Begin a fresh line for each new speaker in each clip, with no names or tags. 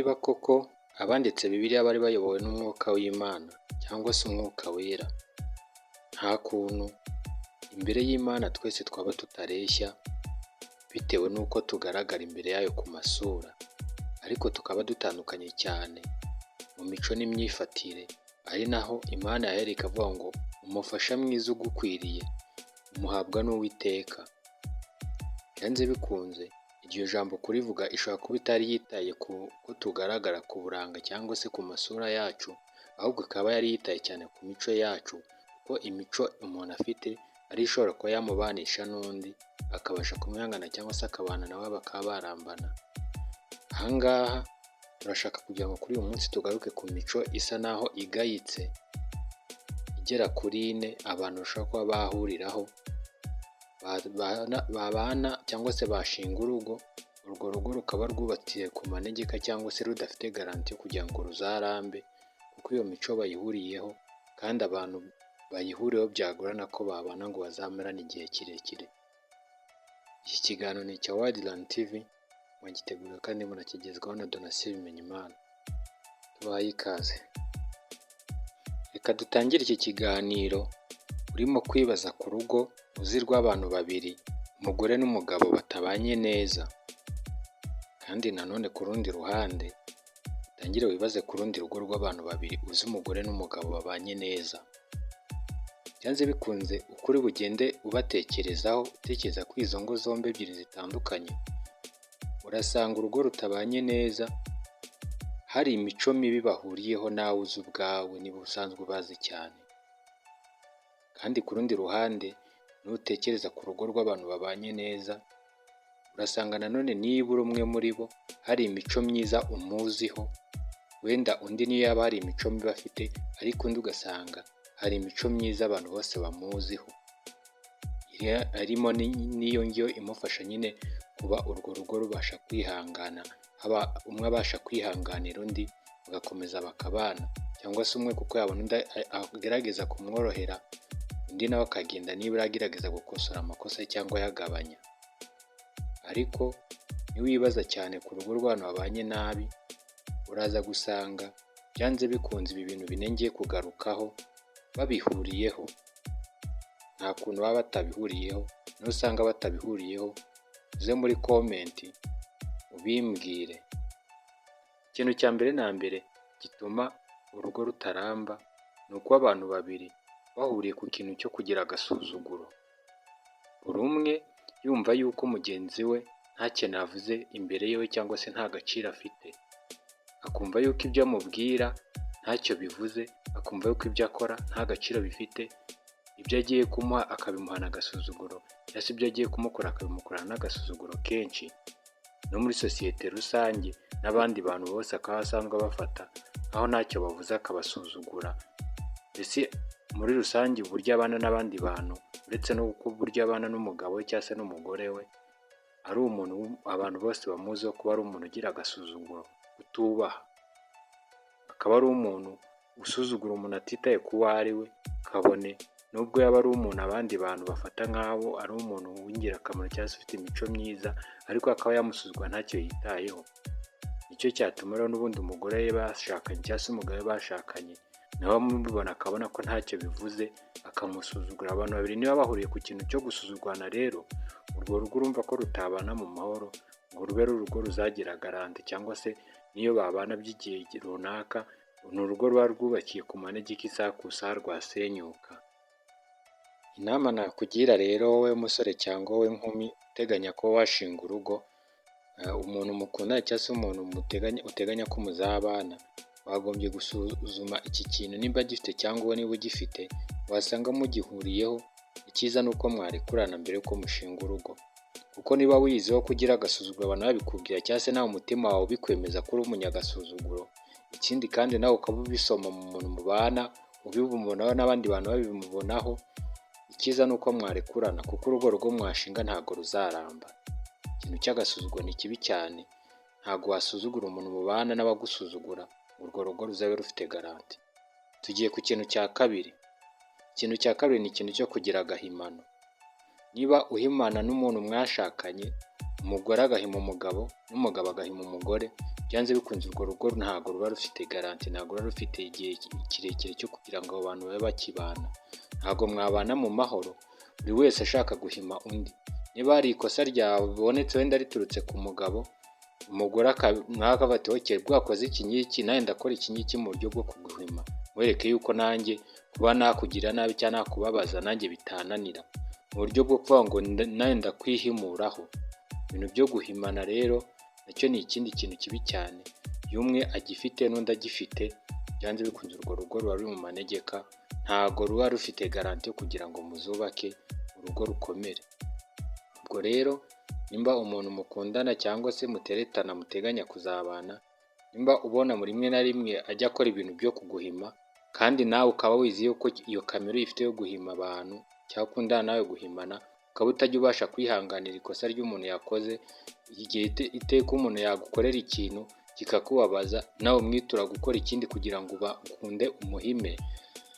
Niba koko abanditse Bibiliya bari bayobowe n'umwuka w'Imana cyangwa se umwuka wera, nta kuntu imbere y'Imana twese twaba tutareshya bitewe n'uko tugaragara imbere yayo ku masura, ariko tukaba dutandukanye cyane mu mico n'imyifatire, ari naho Imana yahereye ikavuga ngo umufasha mwiza ugukwiriye umuhabwa n'Uwiteka. Byanze bikunze iryo jambo kurivuga ishobora kuba itari yitaye ku ko tugaragara ku buranga cyangwa se ku masura yacu, ahubwo ikaba yari yitaye cyane ku mico yacu, kuko imico umuntu afite ari ishobora kuba yamubanisha n'undi akabasha kumwihangana cyangwa se akabana nawe bakaba barambana. Aha ngaha turashaka kugira ngo kuri uyu munsi tugaruke ku mico isa naho igayitse igera kuri ine abantu bashobora kuba bahuriraho babana cyangwa se bashinga urugo, urwo rugo rukaba rwubakiye ku manegeka cyangwa se rudafite garanti yo kugira ngo ruzarambe, kuko iyo mico bayihuriyeho kandi abantu bayihuriyeho byagorana ko babana ngo bazamarane igihe kirekire. Iki kiganiro ni icya Wayidilandi TV, mwagiteguriwe kandi munakigezwaho na Donatien Bimenyimana. Tubahaye ikaze. Reka dutangire iki kiganiro urimo kwibaza ku rugo uzi rw'abantu babiri, umugore n'umugabo batabanye neza, kandi nanone ku rundi ruhande utangire wibaze ku rundi rugo rw'abantu babiri uzi umugore n'umugabo babanye neza. Byanze bikunze uko uri bugende ubatekerezaho utekereza ko izo ngo zombi ebyiri zitandukanye, urasanga urugo rutabanye neza hari imico mibi bahuriyeho nawe uzi ubwawe niba usanzwe ubazi cyane. Kandi ku rundi ruhande nutekereza ku rugo rw'abantu babanye neza, urasanga nanone nibura umwe muri bo hari imico myiza umuziho, wenda undi niyo yaba hari imico mibi afite ariko undi ugasanga hari imico myiza abantu bose bamuziho, harimo n'iyo ngiyo imufasha nyine kuba urwo rugo rubasha kwihangana, haba umwe abasha kwihanganira undi bagakomeza bakabana, cyangwa se umwe kuko yabona undi agerageza kumworohera, undi nawe akagenda nibura agerageza gukosora amakosa ye cyangwa ayagabanya. Ariko niwibaza cyane ku rugo rw'abantu babanye nabi, uraza gusanga byanze bikunze ibi bintu bine ngiye kugarukaho babihuriyeho, nta kuntu baba batabihuriyeho, nusanga batabihuriyeho uze muri comment ubimbwire. Ikintu cya mbere na mbere gituma urugo rutaramba ni ukuba abantu babiri bahuriye ku kintu cyo kugira agasuzuguro, buri umwe yumva yuko mugenzi we nta kintu avuze imbere yiwe cyangwa se nta gaciro afite, akumva yuko ibyo amubwira ntacyo bivuze, akumva yuko ibyo akora nta gaciro bifite, ibyo agiye kumuha akabimuhana agasuzuguro cyangwa se ibyo agiye kumukora akabimukorana n'agasuzuguro kenshi, no muri sosiyete rusange n'abandi bantu bose akaba asanzwe abafata nkaho ntacyo bavuze akabasuzugura, mbese muri rusange uburyo abana n'abandi bantu uretse n'uburyo abana n'umugabo we cyangwa se n'umugore we, ari umuntu abantu bose bamuziho kuba ari umuntu ugira agasuzuguro, utubaha, akaba ari umuntu usuzugura umuntu atitaye ku wo ari we, kabone nubwo yaba ari umuntu abandi bantu bafata nk'aho ari umuntu w'ingirakamaro cyangwa se ufite imico myiza, ariko akaba yamusuzugura ntacyo yitayeho. Nicyo cyatuma rero n'ubundi umugore we bashakanye cyangwa se umugabo we bashakanye nawe amubibona akabona ko ntacyo bivuze akamusuzugura. Abantu babiri niba bahuriye ku kintu cyo gusuzugurana rero, urwo rugo urumva ko rutabana mu mahoro ngo rube ari urugo ruzagira garanti cyangwa se n'iyo babana by'igihe runaka, ni urugo ruba rwubakiye ku manegeka isaha ku isaha rwasenyuka. Inama nakugira rero wowe musore cyangwa wowe nkumi uteganya kuba washinga urugo, umuntu mukundana cyangwa se umuntu uteganya ko muzabana, wagombye gusuzuma iki kintu nimba gifite cyangwa wowe niba ugifite, wasanga mugihuriyeho, icyiza ni uko mwarekurana mbere yuko mushinga urugo, kuko niba wiyiziho ko ugira agasuzuguro abantu babikubwira cyangwa se nawe umutima wawe ubikwemeza ko uri umunyagasuzuguro, ikindi kandi nawe ukaba ubisoma mu muntu mubana, ubimubonaho n'abandi bantu babimubonaho, icyiza ni uko mwarekurana kuko urwo rugo mwashinga ntabwo ruzaramba. Ikintu cy'agasuzuguro ni kibi cyane, ntabwo wasuzugura umuntu mubana n'abagusuzugura ngo urwo rugo ruzabe rufite garanti. Tugiye ku kintu cya kabiri, ikintu cya kabiri ni ikintu cyo kugira agahimano. Niba uhimana n'umuntu mwashakanye, umugore agahima umugabo n'umugabo agahima umugore, byanze bikunze urwo rugo ntabwo ruba rufite garanti, ntabwo ruba rufite igihe kirekire cyo kugira ngo abo bantu babe bakibana. Ntabwo mwabana mu mahoro buri wese ashaka guhima undi. Niba hari ikosa ryabonetse wenda riturutse ku mugabo, umugore nawe akavuga ati okay, ubwo wakoze iki ngiki nanjye ndakora iki ngiki mu buryo bwo kuguhima, nkwereke yuko nanjye kuba nakugira nabi cyangwa nakubabaza nanjye bitananira, mu buryo bwo kuvuga ngo nanjye ndakwihimuraho. Ibintu byo guhimana rero nacyo ni ikindi kintu kibi cyane, iyo umwe agifite n'undi agifite, byanze bikunze urwo rugo ruba ruri mu manegeka, ntabwo ruba rufite garanti yo kugira ngo muzubake urugo rukomere. Ubwo rero nimba umuntu mukundana cyangwa se muteretana muteganya kuzabana, nimba ubona muri rimwe na rimwe ajya akora ibintu byo kuguhima, kandi nawe ukaba wizi yuko iyo kamere uyifite yo guhima abantu cyangwa ukundana nawe guhimana, ukaba utajya ubasha kwihanganira ikosa ry'umuntu yakoze, igihe iteka umuntu yagukorera ikintu kikakubabaza, nawe umwitura gukora ikindi kugira ngo ukunde umuhime.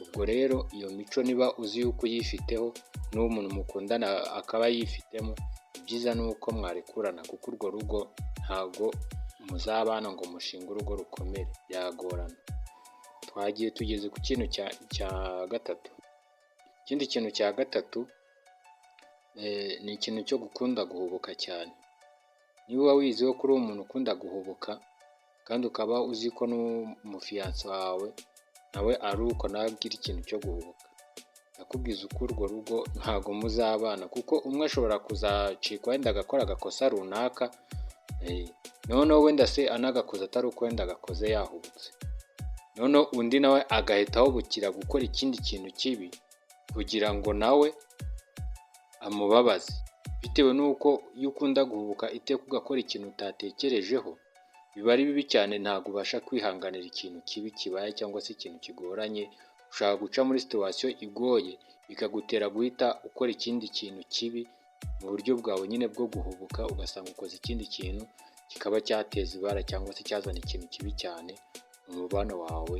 Ubwo rero iyo mico niba uzi yuko uyifiteho n'uwo umuntu mukundana akaba yifitemo, ibyiza ni uko mwarekurana, kuko urwo rugo ntabwo muzabana ngo mushinge urugo rukomere, byagorana. Twagiye tugeze ku kintu cya gatatu. Ikindi kintu cya gatatu ni ikintu cyo gukunda guhubuka cyane. Niba wizeho ko uri umuntu ukunda guhubuka kandi ukaba uzi ko n'umufiyanse wawe nawe ari uko, nawe agira ikintu cyo guhubuka, ndakubwiza uko urwo rugo ntabwo muzabana, kuko umwe ashobora kuzacikwa wenda agakora agakosa runaka, noneho wenda se anagakoze atari uko wenda agakoze yahubutse, noneho undi nawe agahita ahubukira gukora ikindi kintu kibi kugira ngo nawe amubabaze, bitewe n'uko iyo ukunda guhubuka iteka ugakora ikintu utatekerejeho, biba ari bibi cyane, ntabwo ubasha kwihanganira ikintu kibi kibaye cyangwa se ikintu kigoranye, ushobora guca muri situation igoye bikagutera guhita ukora ikindi kintu kibi mu buryo bwawe nyine bwo guhubuka, ugasanga ukoze ikindi kintu kikaba cyateza ibara cyangwa se cyazana ikintu kibi cyane mu mubano wawe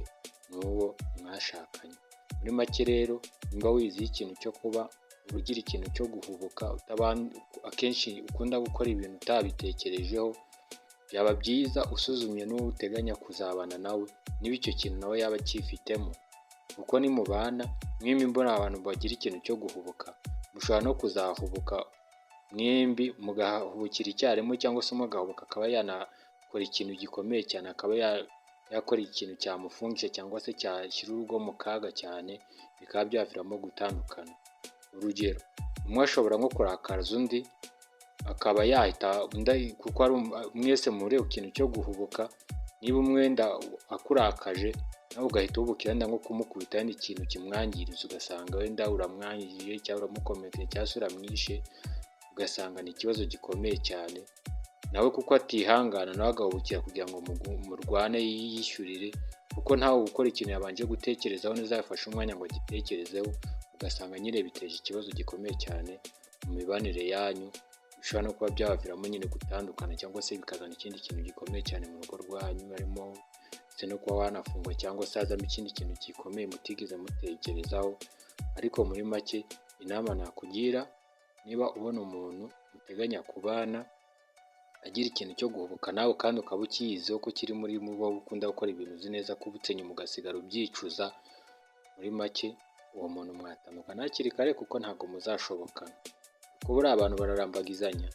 n'uwo mwashakanye. Muri make rero nimba wiziho ikintu cyo kuba ugira ikintu cyo guhubuka, akenshi ukunda gukora ibintu utabitekerejeho, byaba byiza usuzumye n'uwo uteganya kuzabana nawe niba icyo kintu nawe yaba acyifitemo, kuko nimubana mwembi mbona abantu bagira ikintu cyo guhubuka, mushobora no kuzahubuka mwembi mugahubukira icyarimwe, cyangwa se umwe agahubuka akaba yanakora ikintu gikomeye cyane, akaba yakora ikintu cyamufungisha cyangwa se cyashyira urugo mu kaga cyane, bikaba byaviramo gutandukana. Urugero, umwe ashobora nko kurakaza undi akaba yahita undi, kuko ari mwese muri ku kintu cyo guhubuka, niba umwenda akurakaje nawe ugahita uhubukira wenda nko kumukubita wenda ikintu kimwangiriza, ugasanga wenda uramwangije cyangwa uramukomerekeje cyangwa se uramwishe, ugasanga ni ikibazo gikomeye cyane, nawe kuko atihangana nawe agahubukira kugira ngo murwane yiyishyurire, kuko ntawe gukora ikintu yabanje gutekerezaho neza yafashe umwanya ngo agitekerezeho, ugasanga nyine biteje ikibazo gikomeye cyane mu mibanire yanyu, bishobora no kuba byabaviramo nyine gutandukana cyangwa se bikazana ikindi kintu gikomeye cyane mu rugo rwanyu, harimo ndetse no kuba wanafungwa cyangwa se hazamo ikindi kintu gikomeye mutigeze mutekerezaho. Ariko muri make inama nakugira, niba ubona umuntu muteganya kubana agira ikintu cyo guhubuka nawe kandi ukaba ukiyiziho ko kiri muri wowe, ukunda gukora ibintu uzi neza ko ubutse nyuma ugasigara ubyicuza, muri make uwo muntu mwatandukana hakiri kare kuko ntabwo muzashobokana, kuko buriya abantu bararambagizanya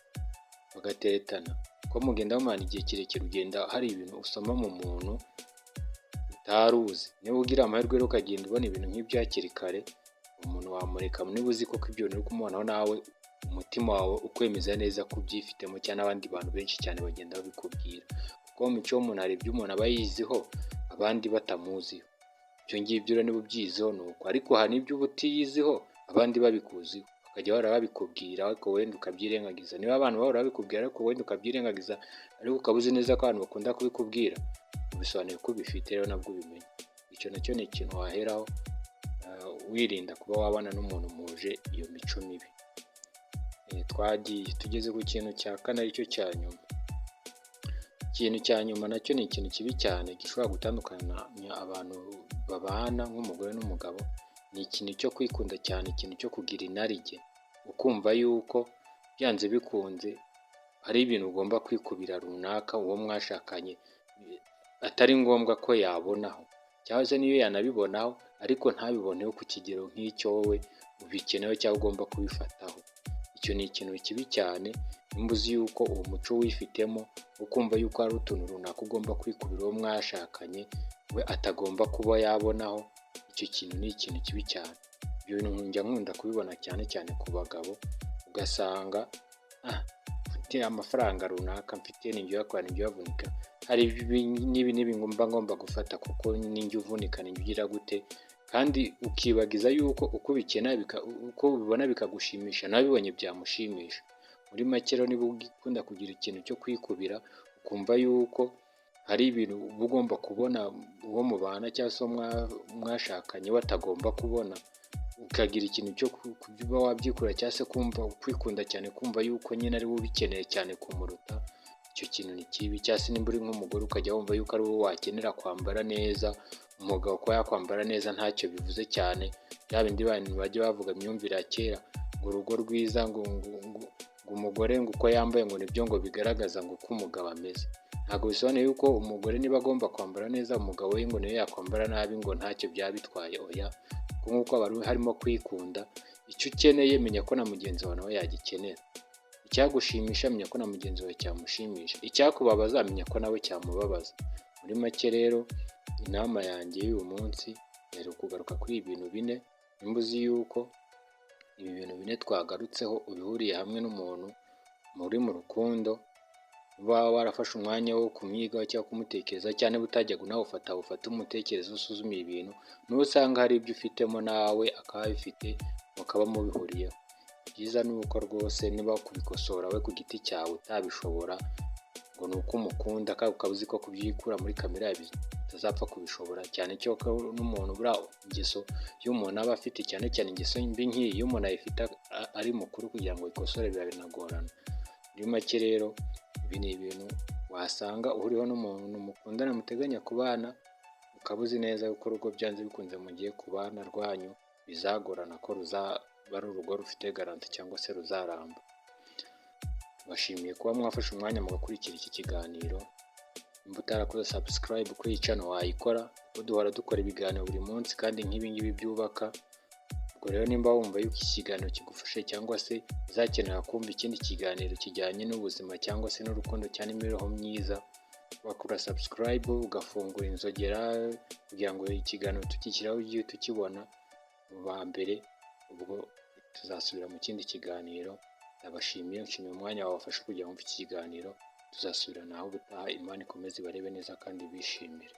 bagateretana, uko mugenda mumara igihe kirekire ugenda hari ibintu usoma mu muntu utari uzi. Niba ugira amahirwe rero ukagenda ubona ibintu nk'ibyo hakiri kare, umuntu wamureka niba uzi koko ibyo bintu uri kumubonaho nawe umutima wawe ukwemeza neza ko ubyifitemo, cyangwa n'abandi bantu benshi cyane bagenda babikubwira, kuko mu mico y'umuntu hari ibyo umuntu aba yiziho abandi batamuziho, ibyo ngibyo rero niba ubyiziho ni uko, ariko hari n'ibyo uba utiyiziho abandi babikuziho, bakajya bahora babikubwira ariko wenda ukabyirengagiza. Niba abantu bahora babikubwira ariko wenda ukabyirengagiza, ariko ukaba uzi neza ko abantu bakunda kubikubwira, bisobanuye ko ubifite rero nabwo ubimenye. Icyo nacyo ni ikintu waheraho wirinda kuba wabana n'umuntu muhuje iyo mico mibi. Twagiye tugeze ku kintu cya kane aricyo cya nyuma. Ikintu cya nyuma nacyo ni ikintu kibi cyane gishobora gutandukanya abantu babana nk'umugore n'umugabo, ni ikintu cyo kwikunda cyane, ikintu cyo kugira inarijye. Ukumva yuko byanze bikunze hari ibintu ugomba kwikubira runaka uwo mwashakanye atari ngombwa ko yabonaho, cyangwa se n'iyo yanabibonaho ariko ntabiboneho ku kigero nk'icyo wowe ubikenewe cyangwa ugomba kubifataho. Icyo ni ikintu kibi cyane. Nimba uzi yuko uwo muco wifitemo, ukumva yuko hari utuntu runaka ugomba kwikubira uwo mwashakanye we atagomba kuba yabonaho, icyo kintu ni ikintu kibi cyane. Ibyo bintu njya nkunda kubibona cyane cyane ku bagabo, ugasanga mfite amafaranga runaka mfite, ninjye uyakora, ninjye uyavunika, hari ibi n'ibi n'ibi mba ngomba gufata kuko ninjye uvunika, ninjye ugira gute, kandi ukibagiza yuko uko ubikenera, uko ubibona bikagushimisha, nawe ubibonye byamushimisha. Muri make rero, niba ukunda kugira ikintu cyo kwikubira, ukumva yuko hari ibintu uba ugomba kubona uwo mubana cyangwa se uwo mwashakanye we atagomba kubona, ukagira ikintu cyo kuba wabyikura cyangwa se kumva kwikunda cyane, kumva yuko nyine ari wowe ubikeneye cyane kumuruta, icyo kintu ni kibi. Cyangwa se nimba uri nk'umugore ukajya wumva yuko ari wowe wakenera kwambara neza, umugabo kuba yakwambara neza ntacyo bivuze cyane, bya bindi abantu bajya bavuga, imyumvire ya kera, ngo urugo rwiza ngo umugore ngo uko yambaye ngo nibyo ngo bigaragaza ngo uko umugabo ameze. Ntabwo bisobanuye yuko umugore niba agomba kwambara neza, umugabo we ngo niyo yakwambara nabi ngo ntacyo byaba bitwaye, oya. Kuko nk'uko harimo kwikunda, icyo ukeneye menya ko na mugenzi wawe nawe yagikenera, icyagushimisha menya ko na mugenzi wawe cyamushimisha, icyakubabaza menya ko nawe cyamubabaza. Muri make rero, inama yanjye y'uyu munsi yari ukugaruka kuri ibi bintu bine. Nimba uzi yuko ibi bintu bine twagarutseho ubihuriye hamwe n'umuntu muri mu rukundo, uba warafashe umwanya wo kumwigaho cyangwa kumutekereza, cyane niba utajyaga unawufata, ufate umutekereze, usuzume ibintu, n'uwo usanga hari ibyo ufitemo nawe akaba abifite, mukaba mubihuriyeho. Ibyiza ni uko rwose niba kubikosora we ku giti cyawe utabishobora, ngo ni uko umukunda kandi ukaba uzi ko kubyikura muri kamere yawe utazapfa kubishobora, cyane cyo ko n'umuntu buriya ingeso y'umuntu aba afite, cyane cyane ingeso mbi nk'iyi, iyo umuntu ayifite ari mukuru, kugira ngo ikosore biba binagorana. Muri make rero, ibi ni ibintu wasanga uhuriyeho n'umuntu mukundana, muteganya kubana, ukaba uzi neza yuko urugo byanze bikunze mugiye kubana rwanyu bizagorana ko ruzaba ari urugo rufite garanti cyangwa se ruzaramba. Tubashimiye kuba mwafashe umwanya mugakurikira iki kiganiro. Nimba utarakoze subscribe kuri iyi channel wayikora, kuko duhora dukora ibiganiro buri munsi kandi nk'ibi ngibi byubaka. Ubwo rero nimba wumva yuko iki kiganiro kigufashe, cyangwa se uzakenera kumva ikindi kiganiro kijyanye n'ubuzima cyangwa se n'urukundo cyangwa imibereho myiza, wakora subscribe ugafungura inzogera kugira ngo ikiganiro tukishyiraho ujye tukibona mu ba mbere. Ubwo tuzasubira mu kindi kiganiro. Ndabashimiye, nshimiye umwanya wawe wafashe kugira ngo wumve iki kiganiro. Tuzasubira naho ubutaha. Imana ikomeze ibarebe neza kandi bishimire.